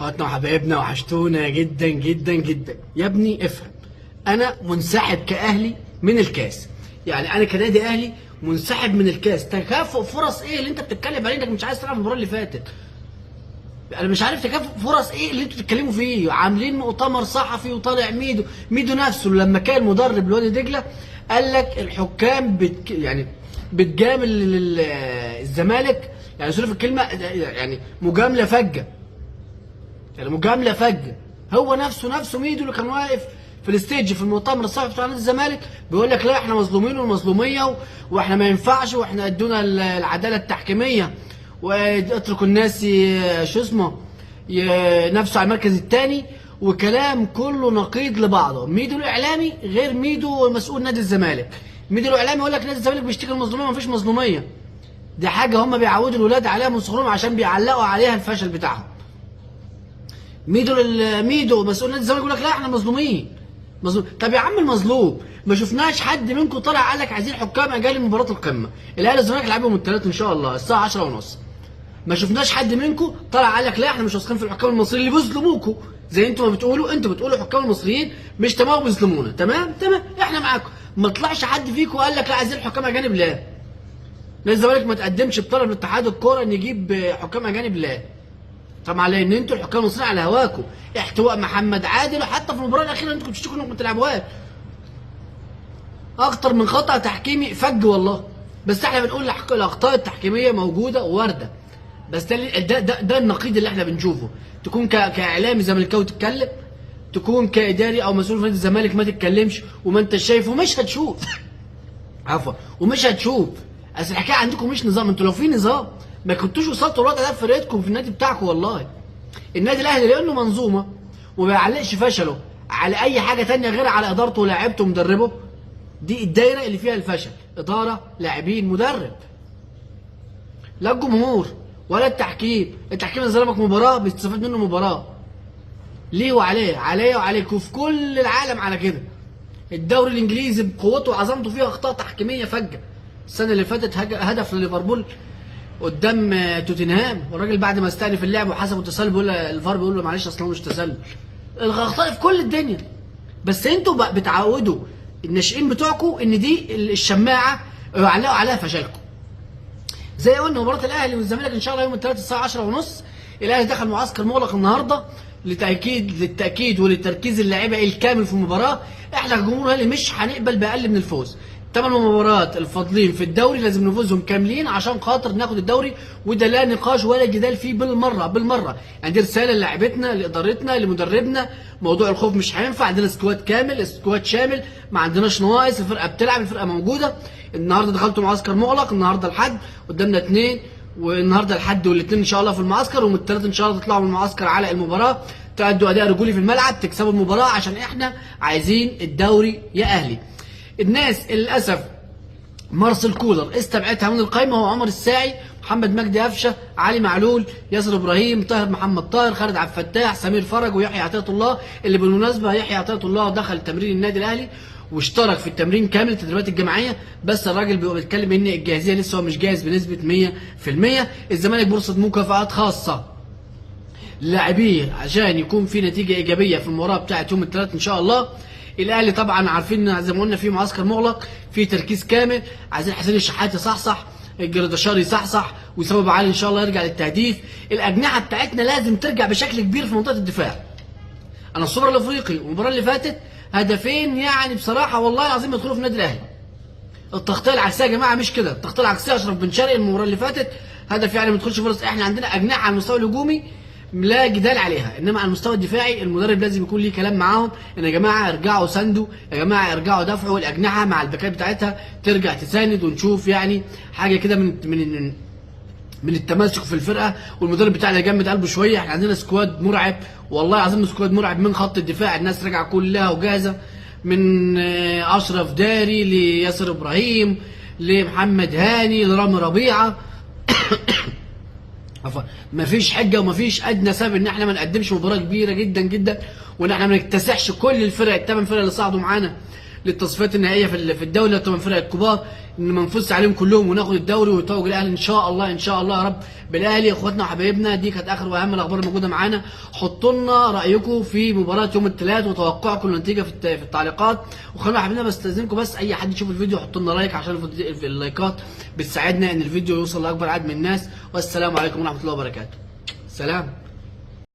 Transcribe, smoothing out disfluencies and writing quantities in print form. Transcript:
اخواتنا وحبايبنا وحشتونا جدا جدا جدا. يا ابني افهم، انا منسحب كاهلي من الكاس، يعني انا كنادي اهلي منسحب من الكاس. تكافؤ فرص ايه اللي انت بتتكلم عليه انك مش عايز تلعب المباراة اللي فاتت؟ انا مش عارف تكافؤ فرص ايه اللي انتوا بتتكلموا فيه. عاملين مؤتمر صحفي وطالع ميدو نفسه لما كان مدرب لوادي دجله قال لك الحكام يعني بتجامل الزمالك، يعني sorry في الكلمة، يعني مجاملة فجه، يعني مجاملة فجه. هو نفسه ميدو اللي كان واقف في ال stage في المؤتمر الصحفي بتاع نادي الزمالك بيقول لك لا احنا مظلومين والمظلوميه واحنا ما ينفعش، واحنا ادونا العدالة التحكيميه واتركوا الناس شو اسمه ينافسوا على المركز الثاني، وكلام كله نقيض لبعضه. ميدو الاعلامي غير ميدو مسؤول نادي الزمالك. ميدو الاعلامي يقول لك نادي الزمالك بيشتكي المظلوميه، ما فيش مظلوميه، دي حاجة هم بيعودوا الولاد عليها من صغرهم عشان بيعلقوا عليها الفشل بتاعهم. ميدو مسؤول نادي الزمالك يقول لك لا احنا مظلومين، مظلوم. طب يا عم المظلوم، ما شفناش حد منكم طلع قال لك عايزين حكام اجانب مباراة القمه. الاهلي والزمالك لعبهم الثلاث ان شاء الله الساعة 10:30، ما شفناش حد منكم طلع قال لك لا احنا مش واثقين في الحكام المصريين اللي بيظلموكوا زي انتوا ما بتقولوا. انتوا بتقولوا الحكام المصريين مش تمام وبيظلمونا، تمام تمام احنا معاكم. ما طلعش حد فيكم قال لك لا عايزين حكام اجانب، لا. نادي الزمالك ما تقدمش بطلب لاتحاد الكورة ان يجيب حكام اجانب، لا. طبعا لان انتوا الحكام المصريين على هواكم، احتواء محمد عادل، وحتى في المباراة الاخيرة انتوا كنتوا بتشتكوا انكم ما بتلعبوهاش. اكتر من خطا تحكيمي فج والله، بس احنا بنقول الاخطاء التحكيميه موجودة وارده، بس ده ده ده, ده النقيض اللي احنا بنشوفه. تكون كاعلامي زملكاوي تتكلم، تكون كاداري او مسؤول في نادي الزمالك ما تتكلمش، وما انت شايف ومش هتشوف عفوا ومش هتشوف. اصل الحكاية عندكم مش نظام، انتوا لو في نظام ما كنتوش وصلتوا الوضع ده في فرقتكم في النادي بتاعكم. والله النادي الاهلي لانه منظومة وما بيعلقش فشله على اي حاجة تانية غير على ادارته ولاعيبته ومدربه. دي الدايرة اللي فيها الفشل، ادارة لاعبين مدرب، لا الجمهور ولا التحكيم. التحكيم اللي ظلمك مباراة بيستفاد منه مباراة، ليه وعليه، عليا وعليك وفي كل العالم على كده. الدوري الانجليزي بقوته وعظمته فيه اخطاء تحكيميه فجه. السنة اللي فاتت هدف لليفربول قدام توتنهام، والراجل بعد ما استأنف اللعب وحسبه تسلل بيقول الفار بيقول له معلش اصل هو مش تسلل. الاخطاء في كل الدنيا، بس انتوا بتعودوا الناشئين بتوعكم ان دي الشماعه ويعلقوا عليها فشلكم. زي قلنا مباراة الاهلي والزمالك ان شاء الله يوم الثلاثاء الساعة 10:30. الاهلي دخل معسكر مغلق النهارده للتاكيد وللتركيز اللاعيبه الكامل في المباراة. احنا كجمهور الاهلي مش هنقبل باقل من الفوز. 8 مباريات الفاضلين في الدوري لازم نفوزهم كاملين عشان خاطر ناخد الدوري، وده لا نقاش ولا جدال فيه بالمرة بالمرة. يعني دي رسالة للاعبتنا لادارتنا لمدربنا، موضوع الخوف مش هينفع. عندنا squad كامل، squad شامل، ما عندناش نواقص، الفرقة بتلعب، الفرقة موجودة. النهارده دخلتوا معسكر مغلق، النهارده الحد قدامنا 2، والنهارده الحد والاثنين ان شاء الله في المعسكر، ومن الثلاث ان شاء الله تطلعوا من المعسكر على المباراة، تأدوا اداء رجولي في الملعب، تكسبوا المباراة عشان احنا عايزين الدوري يا اهلي. الناس للاسف مارسيل كولر استبعدها من القايمة، هو عمر الساعي، محمد مجدي قفشه، علي معلول، ياسر ابراهيم، طاهر محمد طاهر، خالد عبد الفتاح، سمير فرج، ويحيى عطية الله. اللي بالمناسبة يحيى عطية الله دخل تمرين النادي الاهلي واشترك في التمرين كامل التدريبات الجماعية، بس الراجل بيبقى بيتكلم ان الجاهزيه لسه هو مش جاهز بنسبة 100%. الزمالك بورصة مكافآت خاصة للاعبيه عشان يكون في نتيجة ايجابية في المباراة بتاعه يوم الثلاث ان شاء الله. الاهلي طبعا عارفين زي ما قلنا في معسكر مغلق، في تركيز كامل، عايزين حسين الشحات يصحصح، الجردشار يصحصح، وسام ابو علي ان شاء الله يرجع للتهديف. الاجنحة بتاعتنا لازم ترجع بشكل كبير في منطقة الدفاع. انا السوبر الافريقي والمباراة اللي فاتت هدفين، يعني بصراحة والله العظيم يدخلوا في النادي الاهلي. التغطية العكسيه يا جماعة مش كده، التغطية العكسيه اشرف بن شرقي المباراة اللي فاتت هدف، يعني ما يدخلش فرص. احنا عندنا اجنحة على المستوى الهجومي لا جدال عليها، انما على المستوى الدفاعي المدرب لازم يكون ليه كلام معاهم ان يا جماعة ارجعوا ساندوا، يا جماعة ارجعوا دافعوا، الاجنحة مع الباكات بتاعتها ترجع تساند، ونشوف يعني حاجة كده من من من التماسك في الفرقة. والمدرب بتاعنا يجمد قلبه شوية، احنا عندنا squad مرعب والله العظيم، squad مرعب من خط الدفاع، الناس راجعه كلها وجاهزة، من اشرف داري لياسر ابراهيم لمحمد هاني لرامي ربيعة. عفوا، مفيش حجه ومفيش ادنى سبب ان احنا ما نقدمش مباراة كبيرة جدا جدا، وان احنا ما نكتسحش كل الفرق الثمان فرق اللي صعدوا معانا للتصفيات النهائية في الدوري للثمان فرق الكبار، ان ما نفوزش عليهم كلهم وناخد الدوري ويتوج الاهلي ان شاء الله، ان شاء الله يا رب بالاهلي. اخواتنا وحبايبنا، دي كانت اخر واهم الاخبار الموجودة معانا. حطوا لنا رايكم في مباراة يوم الثلاث وتوقعكم للنتيجة في التعليقات. وخلونا حبايبنا بستاذنكم بس اي حد يشوف الفيديو حطوا لنا like، عشان اللايكات بتساعدنا ان الفيديو يوصل لاكبر عدد من الناس. والسلام عليكم ورحمة الله وبركاته. سلام.